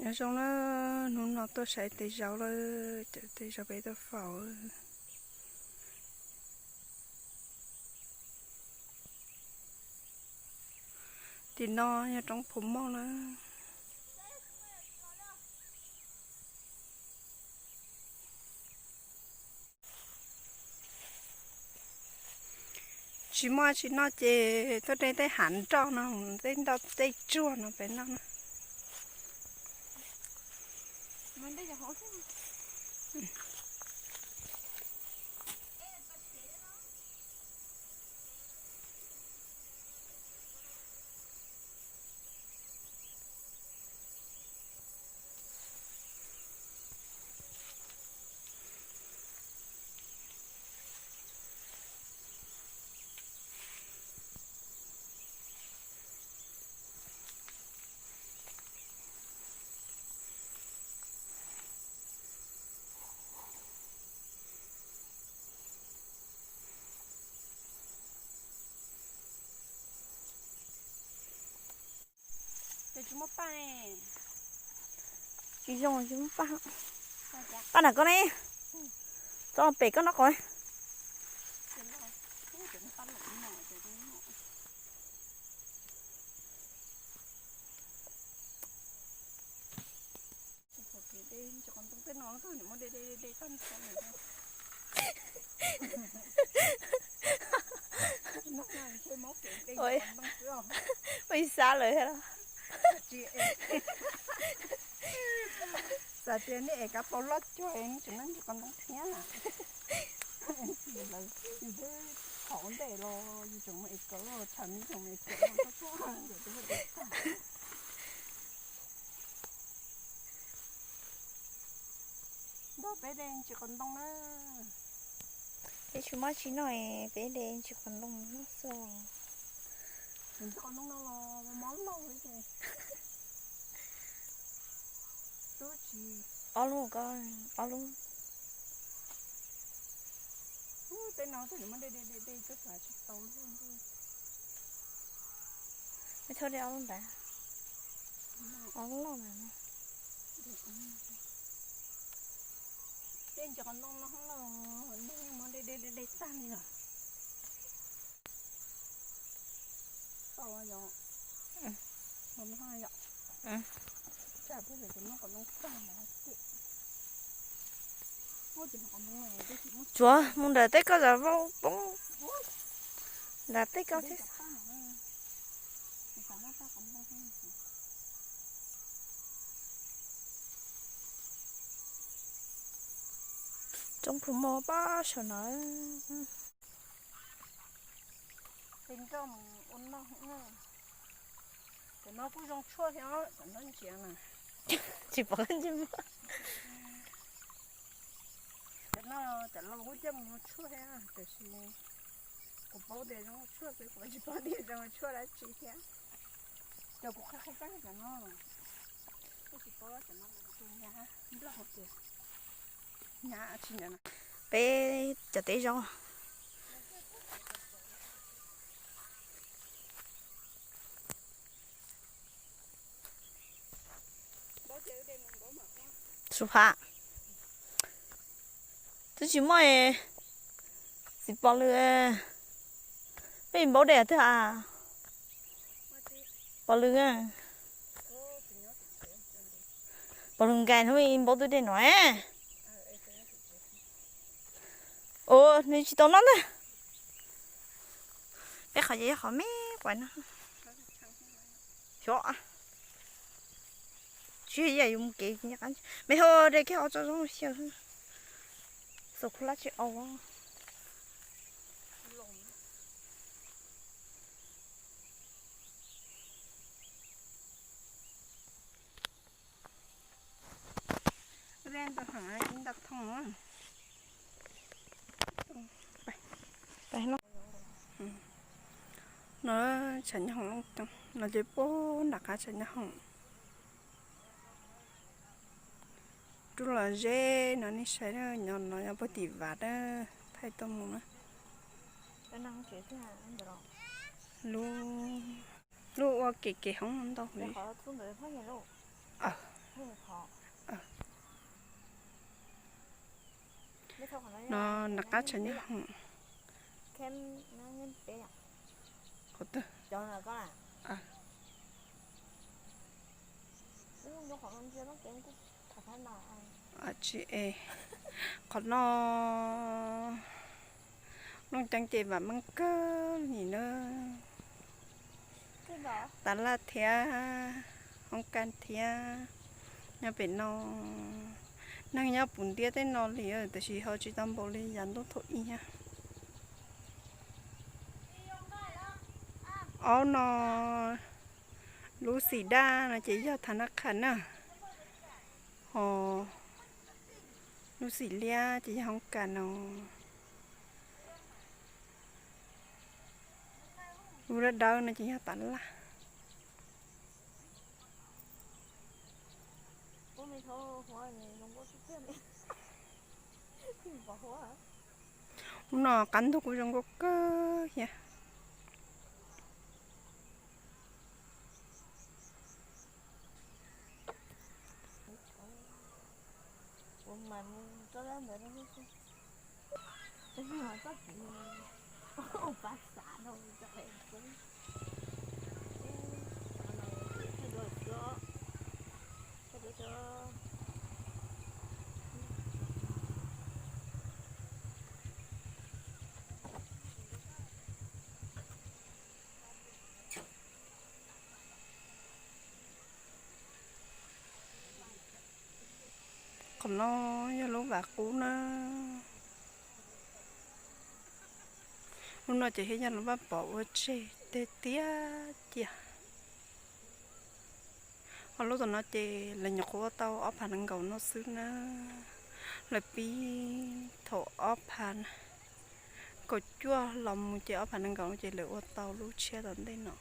Nyob zoo na, hnub no tuaj saib tes zaub lawm, cov tes zaub peb tuaj faus. Tim no yog roob Phu Moj na. Tsis muaj tsis noj ces tuaj de tej hav nroj no, tej nroj tej tsuag no peb noj na. Ces tsis muaj paj ne. Tsis zoo, tsis muaj paj. Paj na koj ne. Txo pem koj noj qos. Ua ib sab lawm thiab los? Txawm tias nej ev kab paus loj cuag es nej tseem noj ntsis qos ntoo thiab. Lawv, yus twb thaum ntej los yus tseem mus ev kawm, tshav ntuj tseem mus ev kawm, txhob txhob ntawm twb ua tag. Nrog peb de ntsis qos ntoo na. Peb tsis muaj tsis noj, peb de ntsis qos ntoo noj xwb. Ntsis qos ntoo no los mob laug li ces. Tub tsis. Ob lub ko, ob lub. Ub, tej no tej nws muab de de de de twb xav tsis tau luaj. Peb thauj de ob lub ntawd. Ob lub loj ntawd. Tej ntsis qos ntoo no los neeg yeej muab de de de de tag li lawm. Tau yom. Los no yom. Tsam peb cov noj qos ntoo tag lawm. Tsuav mus nram tej ko zov vaub poob. Nram tej ko thiab. Roob Phu Moj pab saum no. Tes nroj mus ua noj. Cov no kuj zoo tshuaj thiab, cov no ntsia na. Tsis pom ntsia. Cov no cov laus kuj coj mus ua tshuaj thiab, tiam sis kuv paub tias zoo ua tshuaj xwb, kuv tsis paub tias zoo ua tshuaj dab tsi thiab. Cov kuv qhia qhia koj cov no, kuj tsis paub cov no tus nyab nplog hauv tias nyab tsis nyab na. Peb cov teb zaub. Su phav. Twb tsis muaj, txiv pov lw, peb npaub dej twg a? Pov lw, pov lw nkais no npaub twb dej no. Ua nws tsis tau noj ntag. Peb qhov ces yog qhov me quav no. Xyov, tsis yog yus mus kev me ho de kiag ob tsob zoo xyaw. Xaum khuj lab tsis au. No tshav nyob hoom, no ces puag nram qab tshav nyob hoom. Rub los ze no nej saib, nyob no nyob puag tim vaj na, thaij tuaj mus na. Lub, lub ua kev kev hoob ntau li. No nram qab tshav nyob hauv. Qhov twg? Tsis es, qhov no looj ceeb ces vam meej kawg li na. Tav laj thiab, hoob kas thiab, nyob pem no. Neeg nyob puv ntiab tej no li tiam sis ho tsis tau npaum li yav ntuj thaum ub. Aub no, lub xim daj no ces yog thav nab qha na, ho lub xim liab ces yog hoob kas no, lub dawb dawb no ces yog tav laj. Ub no qab ntug kuj zoo nkauj kawg thiab. Qhov no yog lub vas qub na. Lub no ces thiaj yog lub vaj pov ua tseg tiag tiag cia. Ho lub tom no ces lawv nyuam qhuav ua tau ob phav nees nkaum no xwb na. Lawv pib thaum ob phav kaum cuaj los mus ces ob phav nees nkaum no ces lawv ua tau lub tshiab tom ntej no.